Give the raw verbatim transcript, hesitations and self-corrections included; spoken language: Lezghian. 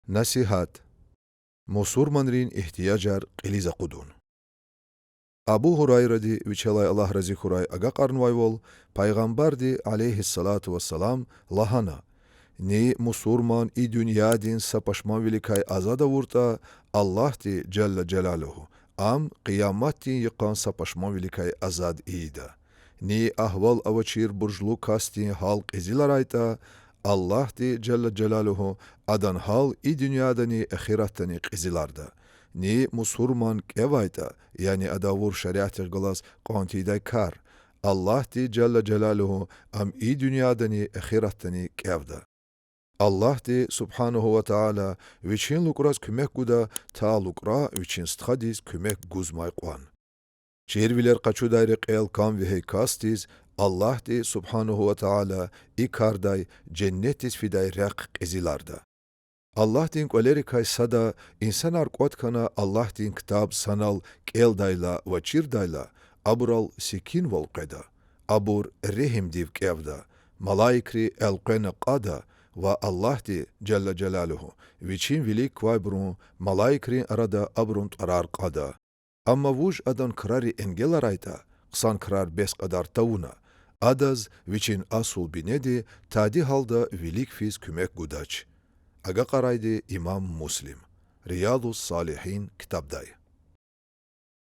Насигьат. Мусурманрин игьтияжар кьилиз акъудун. Абу Гьурайради, вичелай Аллагь рази хьурай, агакьарнавайвал, Пайгъамбарди, عليه الصلاة والسلام, лагьана: Ни мусурман и дуьньядин са пашманвиликай азад авуртӀа, Аллагьди, جل جلاله, ам къияматдин йикъан са пашманвиликай азад ийида. Ни агьвал авачир буржлу касдин гьал кьезиларайтӀа, Аллагьди, جل جلاله, адан гьал и дуьньядани эхиратдани кьезиларда. Ни мусурман кӀевайтӀа, яни ада авур шариатдихъ галаз кьван тийидай кар, Аллагьди, جل جلاله, ам и дуьньядани эхиратдани кӀевда. Аллагьди, سبحانه وتعالى, Вичин лукӀраз куьмек гуда, та лукӀра вичин стхадиз куьмек гузмай кьван. Чирвилер къачудай рекьел кам вегьей касдиз Аллагьди, سبحانه وتعالى, и кардай женнетдиз фидай рехъ кьезиларда. Аллагьдин кӀвалерикай сада инсанар кӀватӀ хьана Аллагьдин ктаб санал кӀелдайла ва чирдайла, абурал секинвал къведа, абур регьимдив кӀевда, малаикри элкъвена кьада ва Аллагьди, جل جلاله, Вичин вилик квайбурун малаикрин арада абурун тӀварар кьада. Амма вуж адан крари энгеларайтӀа, хъсан крар бес кьадар тавуна, адаз вичин асул бинеди тади гьалда вилик физ куьмек гудач. Агакьарайди имам Муслим, رياض الصالحين ктабдай.